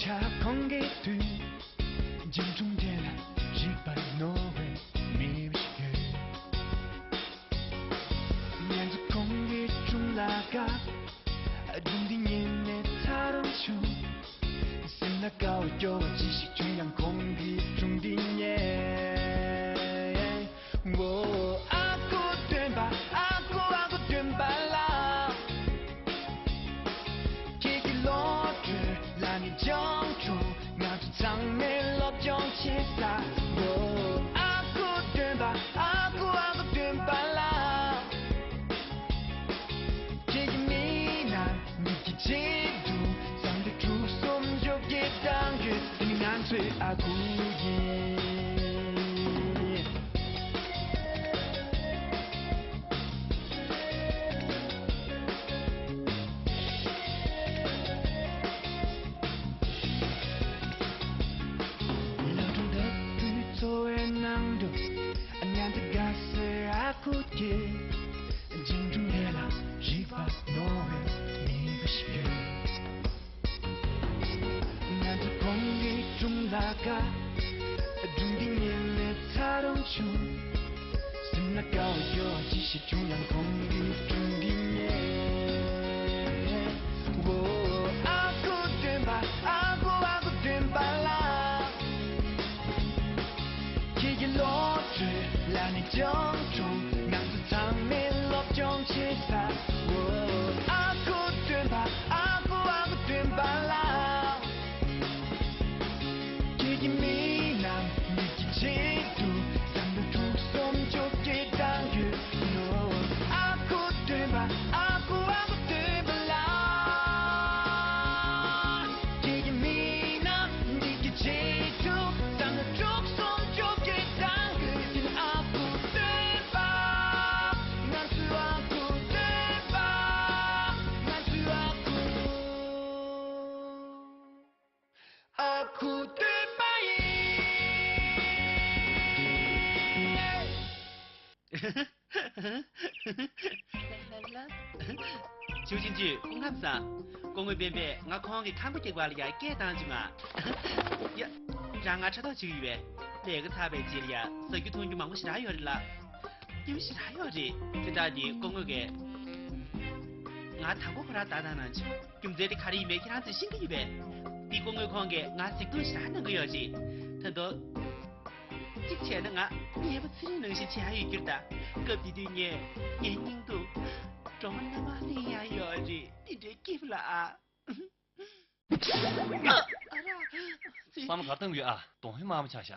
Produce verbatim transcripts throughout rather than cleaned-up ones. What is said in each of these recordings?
ཁོང་གི་དུས། འཇིགས་སྒྲོམ་དེ་ལ་རིག་པ་རྣོ་བའི་མི་ཞིག་ཡོད། ཉན་ཚུལ་ཁོང་གི་སྒྲུང་ལ་དགའ། སྒྲུང་འདི་ཉན་ནས་ཚ་རོང་བྱུང་། སེམས་ལ་དགའ་བ་སྐྱོ་བ་ཅི་ཞིག་བྱུང་ཡང་ཁོང་གི་སྒྲུང་འདི་ཉན། འོ། ཨ་ཁུ་སྟོན་པ། ཨ་ཁུ། ཨ་ཁུ་སྟོན་པ་ལགས། ཁྱེད་ཀྱི་བློ་གྲོས་ལ་ནི་སྦྱོང་བྱུང་། ང་ཚོ་ཚང་མས་སློབ་སྦྱོང་བྱེད་ས། འོ། ཨ་ཁུ་སྟོན་པ། ཨ་ཁུ། ཨ་ཁུ་སྟོན་པ་ལགས། ཁྱེད་ཀྱི་མིག་ནང་མིག་གི་བརྗིད་དུ་བསམ་བློ་དྲུག་གསུམ་བཅོ་བརྒྱད་བཏང་ཡོད། འདི་ནི་ང་ཚོའི་ཨ་ཁུ་ཡིན། ཉི་མ་དྲུག་ལྟ་བུའི་འཚོ་བའི་ནང་དུ། ཉན་ཚུལ་དགའ་སའི་ཨ་ཁུ་དེ། འཇིགས་སྒྲོམ་དེ་ལ་རིག་པ་རྣོ་བའི་མི་བུ་ཞིག་ཡོད། ང་ཚོ་ཁོང་གི་སྒྲུང་ལ་དགའ། སྒྲུང་འདི་ཉན་ནས་ཚ་རོང་བྱུང་། སེམས་ལ་དགའ་བ་སྐྱོ་བ་ཅི་ཞིག་བྱུང་ཡང་ཁོང་གི་སྒྲུང་འདི་ཉན། འོ། ཨ་ཁུ་སྟོན་པ། ཨ་ཁུ། ཨ་ཁུ་སྟོན་པ་ལགས། ཁྱེད་ཀྱི་བློ་གྲོས་ལ་ནི་སྦྱོང་བྱུང་། ང་ཚོ་ཚང་མས་སློབ་སྦྱོང་བྱེད་ས། འོ། ཨ་ཁུ་སྟོན་པ། ཨ་ཁུ། ཨ་ཁུ་སྟོན་པ་ལགས། ཁྱེད་ཀྱི་མིག་ནང་མིག་གི་བརྗིད་དུ་བསམ་བློ་དྲུག་གསུམ་བཅོ་བརྒྱད་བཏང་ཡོད་ནོ། ཨ་ཁུ་སྟོན་པ། ཨ་ཁུ། ཨ་ཁུ་སྟོན་པ་ལགས། ཁྱེད་ཀྱི་མིག་ནང་མིག་གི་བརྗིད་དུ་བསམ་བློ་དྲུག་གསུམ་བཅོ་བརྒྱད་བཏང་ཡོད། ཨ་ཁུ་སྟོན་པ། ང་ཚོའི་ཨ་ཁུ་སྟོན་པ། ང་ཚོའི་ཨ་ཁུ། ཨ་ཁུ་སྟོན་པ་ཡིན། ལ་ལ་ལ། ཆུ་ཆེན་ཆུ་སྐུ་ཁམས་བཟང་། སྐུ་ངོ་སྤེན་པས་ང་ཁོང་གི་ཁང་པ་རྒྱག་པ་ལ་ཡ་སྐད་བཏང་བྱུང་ང་། ཡ། རང་ང་ཕྲག་དོག་བྱེད་ཀྱི་ཡོད་པས། ལས་ཀ་ཚར་བའི་རྗེས་ལ་ཡ་ཟ་རྒྱུ་འཐུང་རྒྱུ་མང་པོ་ཞེ་དྲག་ཡོད་རེད་ལ། སྐྱིད་པོ་ཞེ་དྲག་ཡོད་རེད། དེ་དག་ནི་སྐུ་ངོ་གིས་ང་དང་པོ་ཁོ་རང་བདག་བཏང་གནང་བྱུང་། རྒྱུ་མཚན་དེ་ག་རེ་ཡིན་མིན་ཁྱེད་རང་ཚོས་ཤེས་ཀྱི་ཡོད་པས། འདི་སྐུ་ངོ་ཁོང་གིས་ང་གཟིགས་མཐོང་ཞེ་དྲག་གནང་གི་ཡོད་རེད། ད་དུང་། གཅིག་བྱས་ན་ང་ངའི་ཕ་ཚེ་རིང་ནང་བཞིན་བྱེད་ཡག་ཡོད་རྒྱུ་རེད་ད། སྐབས་དེ་དུས་ངས་ངའི་སྙིང་སྡུག་སྒྲོལ་མ་མནའ་མ་ལེན་ཡག་ཡོད་རེད། དེ་འདྲའི་སྐྱིད་པོ་ལ་ཨ། ཨ་ར། ཙི། བསམ་བློ་ག་བཏང་གི་ཡོད་ཨ། གདོང་ཧེ་དམར་མོ་ཆགས་ཤག་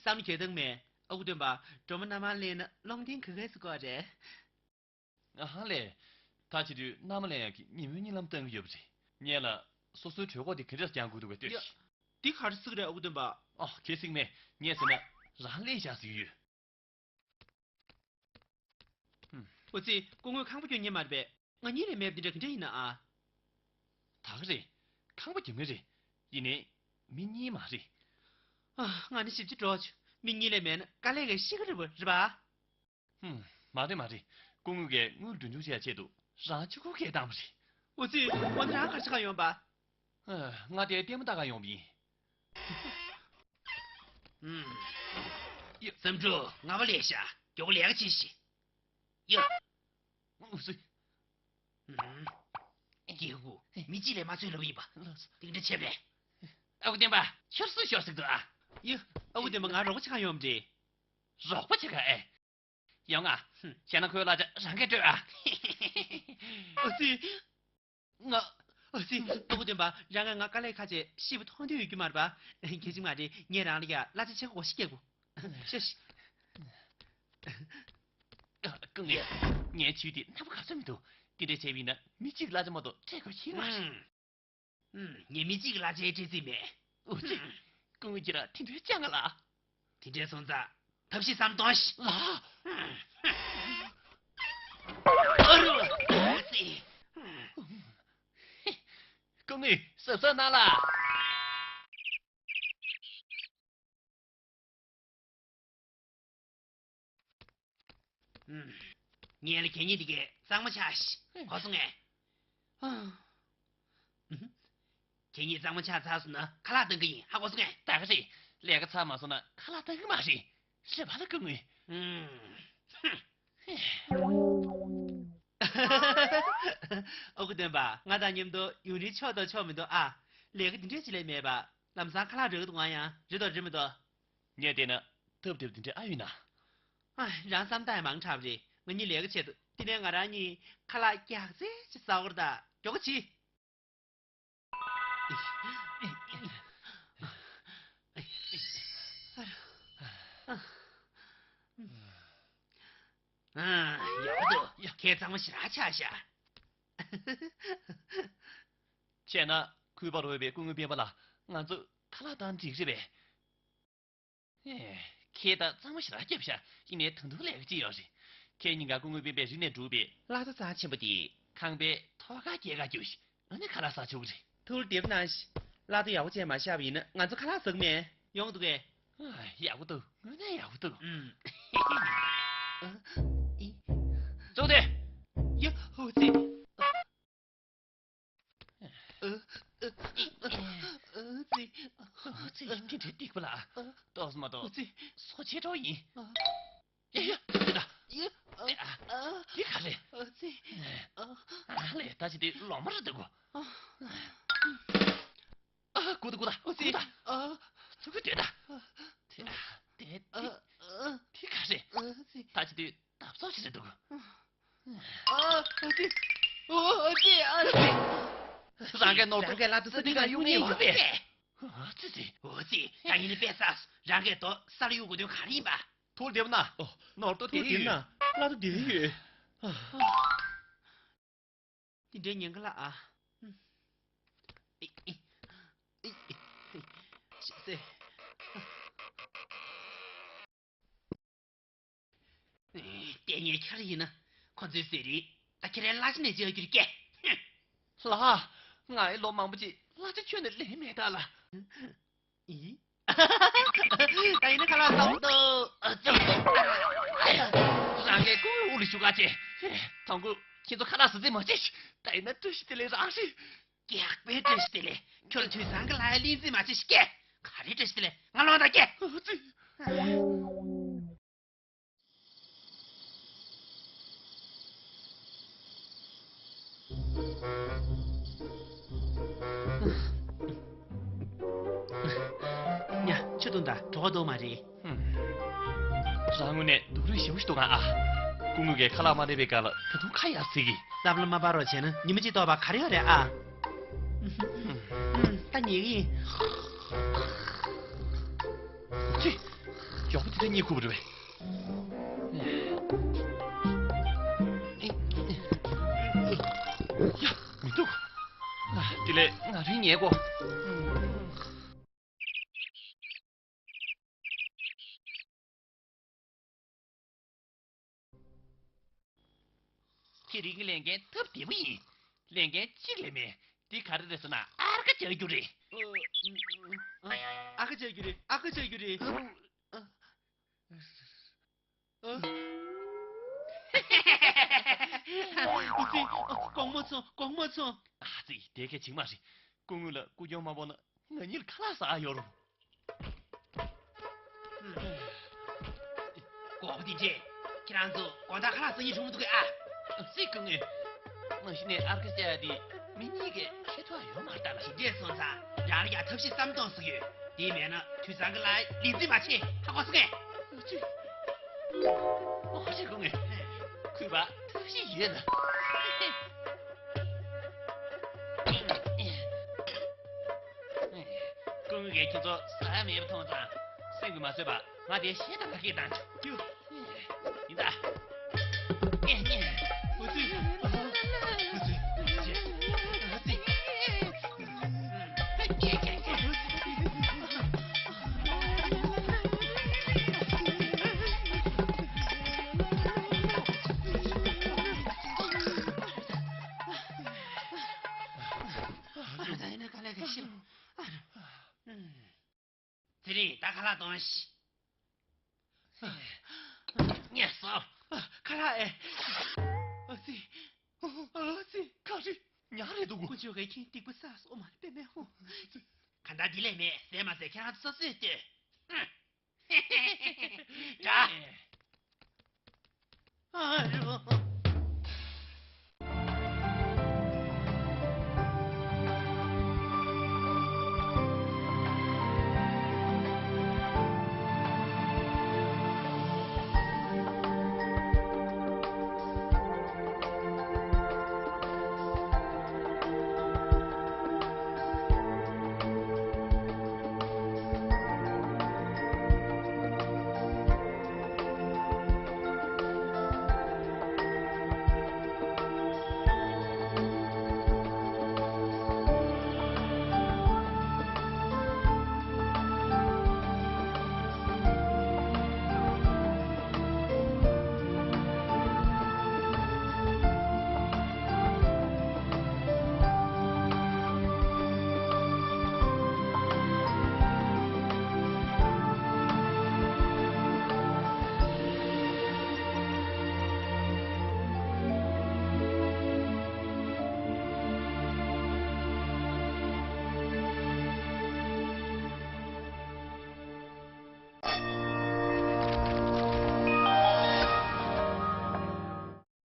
བསམ་བློ་ག་བཏང་མེད། ཨ་ཁུ་སྟོན་པ། སྒྲོལ་མ་མནའ་མ་ལེན་ན་སློང་རྟེན་ག་ག་ཟེ་དགོས་རེད། ཨ་ཧ་ལས། ད་བྱེད་དུས་མནའ་མ་ལེན་ཡག་གི་ཉིན་མོའི་གཉིད་ལམ་བཏང་གི་ཡོད་པ་རེད། ངས་ལ་སོ་སོའི་གྲོད་ཁོག་དེ་ག་འདྲས་བསྐྱང་དགོས་འདུག་གས་ལྟོས་ཡ། ཤིག་འདི་ག་རེ་ཟེར་གི་རེད་ཨ་ཁུ་སྟོན་པ། ཨ་གལ་སྲིད་མེད་ངས་ཟེར་ན་རང་ལས་བཞག་ཟེར་གྱི་ཡོད། ཨོ་ཙི། སྐུ་ངོས་ཁང་པ་སྐྱོན་ཉེན་མ་རེད་པས། ང་གཉིས་ལས་མེད་པ་འདི་འདྲ་ག་འདྲ་ཡིན་ན་ཨ། ད་ག་རེད། ཁང་པ་རྒྱབ་མཁན་རེད། ཡིན་ནའི་མི་གཉིས་མ་རེད། ཨ། ང་ནི་ཞིབ་ཅིག་འགྲོ་ཆུ། མི་གཉིས་ལས་མེད་ན་དཀའ་ལས་ཀྱིས་ཤི་གི་རེད་པ་རེད་པ། ཧུམ། མ་རེད་མ་རེད། སྐུ་ངོས་ཀྱིས་དངུལ་གྲོན་ཆུང་བྱེད་ཡག་ཆེད་དུ་རང་གཅིག་པུ་སྐད་བཏང་བ་རེད། ཨོ་ཙི། འོ་ན་རང་ག་རེ་བྱེད་ག་ཡོང་པ། ཨ། ང་དེ་ལྟད་མོ་ལྟ་ག་ཡོང་བ་ཡིན། ཨུམ། ཡ། བསམ་གྲུབ་ང་པ་ལས་ཤ་མགྱོགས་པོ་ལས་ཀ་བྱེད་ཤིག་ཡ། ཨུ་ཙི། ཨུམ། སྐྱེ་དགུ་མི་གཅིག་ལས་མ་འཚོལ་ལབ་ཡིན་པ། ལགས་སོ། དེ་འདྲ་བྱས་པས། ཨ་ཁུ་སྟོན་པ་ཁྱོད་སུ་ཤོག་ཟིག་འདུག་ཨ། ཡ། ཨ་ཁུ་སྟོན་པ་ང་རོགས་པ་བྱེད་ག་ཡོང་བ་རེད། རོགས་པ་བྱེད་ག་ཨེ། ཡོང་ང་། ཧུམ། བྱས་ན་ཁོའི་གླ་ཆ་རང་གིས་སྤྲོད་ཨ། ཨོ་ཙི། ང་། ཨོ་ཙི། ཨ་ཁུ་སྟོན་པ་རང་གིས་ང་དཀའ་ལས་ཁག་བྱས་ཤི་བ་མཐོང་འདོད་ཡོད་རྒྱུ་མ་རེད་པ། གལ་ཆེན་མ་རེད། ངས་རང་ལ་ཡ་གླ་ཆ་ཕྱེད་ཀ་བཞི་སྟེར་གོ། ཤ་ཤ། སྐུ་ངོ། ངའི་ཇུས་དེ་རྣམ་པ་ག་ཚོད་མི་འདུག་དེ་འདྲ་བྱས་པ་ཡིན་ན་མི་གཅིག་གི་གླ་ཆ་མ་གཏོགས་སྤྲད་དགོས་ཤེས་མ་རེད། ཨུམ། ངས་མི་གཅིག་གི་གླ་ཆའི་སྤྲད་རྩིས་མེད། ཨོ་ཙི། སྐུ་ངོ་ཁྱེད་རང་དེ་འདྲའི་སྤྱང་ང་ལ། དེ་འདྲའི་སོང་ཙང་ཐབས་ཤེས་བསམ་གཏོང་ཤིག་ལ། ཨ་རོ། ཨ་ཙི། སྐུ་ངོ་གཟབ་གཟབ་གནང་ལ། ངས་ལ་གད་སྙིགས་དེ་གས་གཙང་མ་ཆགས་ཤིག་ཧེ། གོ་སོང་ངས། ཨ། ཨུ། དེ་གཉིས་གཙང་མ་ཆགས་ཚར་སོང་ན་ཁ་ལག་བཏང་གི་ཡིན། ཧ་གོ་སོང་ངས། ད་ག་རེད། ལས་ཀ་ཚར་མ་སོང་ན་ཁ་ལག་བཏང་གི་མ་རེད། རེད་པ་ལ་སྐུ་ངོ། ཨུམ། ཨོ་ཁུ་སྟོན་པ། ང་དང་མཉམ་དུ་ཡུན་རིང་ཆོག་དང་ཆོག་མི་འདུག་ཨ། ལས་ཀ་འདི་འདྲས་ཅིག་ལས་མེད་པ། ལམ་སང་ཁ་ལག་རག་གི་འདུག་ང་ཡང་། རེད་དོ་རེད་མི་འདུག་ངས་བལྟས་ན་ཐབས་བདེ་པོ་འདི་འདྲས་ཨ་ཡོད་ན། ཨ། རང་བསམ་སྟངས་མང་དྲགས་པ་རེད། ང་གཉིས་ལས་ཀ་བྱེད་དུ་དེ་ནས་ང་རང་གཉིས་ཁ་ལག་རྒྱགས་ཚད་ཅིག་ཟ་དགོས་རེད་ད། མགྱོགས་པོ་བྱེད། ཨ། ཡག་པོ་འདུག་ཁྱེད་གཙང་མ་ཞེ་དྲག་ཆགས་ཤག་བྱས་ན་གུས་པར་འོས་པའི་སྐུ་ངོ་སྤེན་པ་ལགས། ང་ཚོ་ཁ་ལག་བཏང་འགྲིག་རེད་པས། ཨེ། ཁྱེད་ད་གཙང་མ་ཞེ་དྲག་བརྒྱབ་ཤག་ཡིན་ནའི་ད་དུང་ལས་ཀ་ཅིག་ཡོད་རེད། ཁྱེད་གཉིས་ཀ་སྐུ་ངོ་སྤེན་པའི་རིགས་ནས་གྲུབ་པའི་བླ་རྡོ་རྩ་ཆེན་པོ་དེ་ཁང་པའི་ཐོག་ཁ་སྐྱེལ་ག་རྒྱུགས་ཤིག་ཨ་ནི་ཁ་ལག་ཟ་ཆོག་གི་རེད། ཐུགས་བདེ་པོ་གནང་ཞིག་བླ་རྡོ་ཡག་པོ་བྱས་མ་བཞག་པ་ཡིན་ན་ང་ཚོ་ཁ་ལག་ཟ་གི་མེད། ཡོང་འདུག་གས། ཨ། ཡག་པོ་འདུག་དངོས་གནས་ཡག་པོ་འདུག་ཨུམ། ཨ། ཨི། ཙོག་ཏེ། ཡ། ཧོ་ཙི། ཨ། ཨ། ཨ། ཙི། ཨ། ཙི། དེ་འདྲའི་སྡིག་པ་ལ། ཨ། ཏོག་ཙམ་མ་གཏོགས། ཨ། ཙི། སོ་ཆེ་གྲོགས་ཡིན། ཨ། ཡ་ཡ། ཙི་ད། ཡ། ཨ། ཨ། དེ་ག་རེད། ཨ། ཙི། ཨ། ཨ་ལས་ད་ཅི་དེ་ལོ་མ་རེད་འདུག་ཨ། ཨ། སྒུག་ད་སྒུག་ད། ཨ། ཙི། སྒུག་ད། ཨ། ཚུར་སྒུག་སྡོད་ད། དེ། དེ། དེ། ཨ། དེ་ག་རེད། ཨ། ཙི། ད་ཅི་དེ་འདབ་ཚོགས་ཅིག་རེད་འདུག་ཨ། ཨ། ཙི། ཨ། ཙི། ཨ། ཙི། རང་གའི་ནོར་རང་གའི་བླ་རྡོ་ས་འདི་ག་གཡུག་ཉེན་ཡོད་པས། ཨ། ཙི་ཙི། ཨ། ཙི། ད་ཡིན་ན་དཔེ་ས་རང་གའི་རྡོ་ས་ལ་གཡུག་དགོས་དོན་ག་རེ་ཡིན་པ། ཐུགས་བདེ་པོ་གནང་། ཨོ། ནོར་རྡོ་དེ་ཡོད། ཐུགས་བདེ་པོ་གནང་། བླ་རྡོ་དེ་ཡོད། ཨ། འདི་འདྲའི་ཉེན་ཁ་ལ་ཨ། ཤི་སེ། ལྟས་ངན་ཁྱེད་རང་ཡིན་ན། ཁོ་ཚོའི་ཟས་རིགས་ད་ཁྱེད་རའི་གླ་ཆ་ནས་བཅག་རྒྱུ་རེད་ཀྱེ། ལགས། ང་ཡི་ལོ་མང་པོ་ཅིག་གླ་ཆ་ཁྱོན་ནས་ལེན་མེད་ད་ལགས། ཨི། ད་ཡིན་ན་ཁ་ལག་ཟ་འོང་དོ། ཨ་ཙི། རང་གའི་སྐུ་ངོའི་དབུ་ལ་ཞུགས་ག་བྱེད། དང་པོ་ཁྱེད་ཚོ་ཁ་ལག་ཟ་རྩིས་མ་བྱེད་ཤིག་ད་ཡིན་ན་བཀྲ་ཤིས་བདེ་ལེགས་རང་རེད། སྐྱག་པའི་བཀྲ་ཤིས་བདེ་ལེགས། ཁྱོད་ལ་དུས་བཟང་གི་ལ་ཡ་ལེན་རྩིས་མ་བྱེད་ཤིག་ཀྱེ། ག་རེ་བཀྲ་ཤིས་བདེ་ལེགས། ང་ལོང་ད་ཀྱེ། ཨ་ཙི། ཉ་ཆུ་བཏུང་དང་གྲོད་ཁོག་ལྟོགས་མ་རེད། ཧུམ། རང་ངོས་ནས་སྡུག་རུས་ཞེ་པོ་ཞིག་འདུག་ག་ཨ། སྐུ་ངོ་གིས་ཁ་ལག་མ་སླེབས་པའི་སྐབས་ལ་ད་དུང་ཁ་ཡར་ཟེར་གི། སླབ་ལ་མ་འབར་བ་བྱས་ན་ཉི་མ་གཅིག་ལྟོགས་པ་ག་རེ་ཡོད་རེད་ཨ། ད་ཉལ་གི་ཡིན། ཅི། མགྱོགས་པོ་དེ་འདྲ་གཉིད་ཁུག་པ་རེད་པས། ཡ། མི་འདུག་ཨ། དེ་ལས་ང་རང་ཉལ་གོ། དེ་རིང་གི་ལས་འགན་སྟབས་བདེ་པོ་ཡིན། ལས་འགན་གཅིག་ལས་མེད། འདི་ག་རེ་རེད་ཟེར་ན་ཨར་ཀ་རྒྱག་རྒྱུ་རེད། ཨར་ཀ་རྒྱག་རྒྱུ་རེད། ཨར་ཀ་རྒྱག་རྒྱུ་རེད། ཨ། ཨ། ཨ་ཙི། དགོང་མོ་ཚོ། དགོང་མོ་ཚོ། ཨ་ཙི། དེ་གས་བྱེད་མ་རེད། སྐུ་ངོ་ལ་སྐུ་གྱོང་མ་ཕོག་ན་ང་གཉིས་ལ་ཁ་ལག་ཟ་ཡོད་རུང་། དགོས་པ་དེ་འདྲས། ཁྱེད་རང་ཚོ་དགོང་དག་ཁ་ལག་ཟ་སྙིང་བྲོ་མི་འདུག་གས་ཨ། ཨ་ཙི་སྐུ་ངོ། མ་གཞི་ནས་ཨར་ཀ་བཅའ་ཡ་དེ་མི་གཉིས་ཀས་ཁེ་ཐོག་ཡོད་མ་རེད་ད་ལ། དེ་འདྲས་སོང་ཙང་རང་ལ་ཡང་ཐབས་ཤེས་བསམ་སྟངས་ཟིག་ཡོད། དེ་མེད་ན་དུས་བཟང་གི་ལ་ལིང་རྩིས་མ་བྱེད། ཧ་གོ་སོང་ངས། ཨ་ཙི། ཨོ་ཤི་སྐུ་ངོ། གུས་པ་ཐབས་ཤེས་ཡོད་ལ། སྐུ་ངོ་གིས་ཁྱེད་ཚོ་ཟ་ཡ་མེད་པ་མཐོང་ཙང་སེམས་ཀྱིས་མ་བཟོད་པ་ང་དེ་བཤད་དང་ཁ་སྐད་བཏང་བྱུང་། ཡིན་ད། ཨོ་ཙི། ཨོ་ཙི། ཨོ་ཙི། ཨ་ད་ཡིན་ན་ག་ལེ་ག་ཤི། ཚེ་རིང་། ད་ཁ་ལག་གཏོང་ཤིག་ངས་སོ། ཁ་ལག་ཨེ། ཨ་ཙི། ཨ་ཙི། ཁ་རི། ཉག་རེད་འདུག་གོ། དཀོན་མཆོག་གིས་ཁྱེད་སྡིག་པ་བསགས་སོང་མ་རེད་པས་མེད་ཧོ། གང་ལྟར་འདི་ལས་མེད་ཟས་མ་ཟས་ཁྱེད་རང་ཚོ་སོ་སོས་ལྟོས། ཧུམ།